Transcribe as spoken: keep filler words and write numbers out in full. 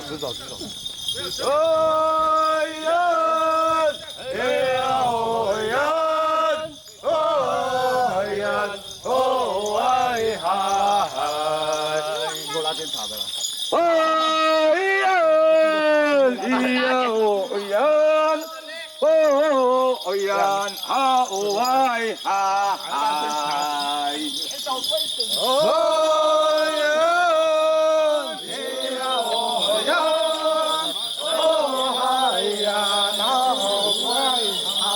直走，直走。哎呀，哎呀，哦呀，哦呀，哦哎嗨嗨。给我拉点长的了。哎呀，哎呀，哦呀。 哦，哦，yan, ha, o, ay, ha, hay. Oh, yan, ha, o, yan, oh, ay, yan, ha, o, ay, ha.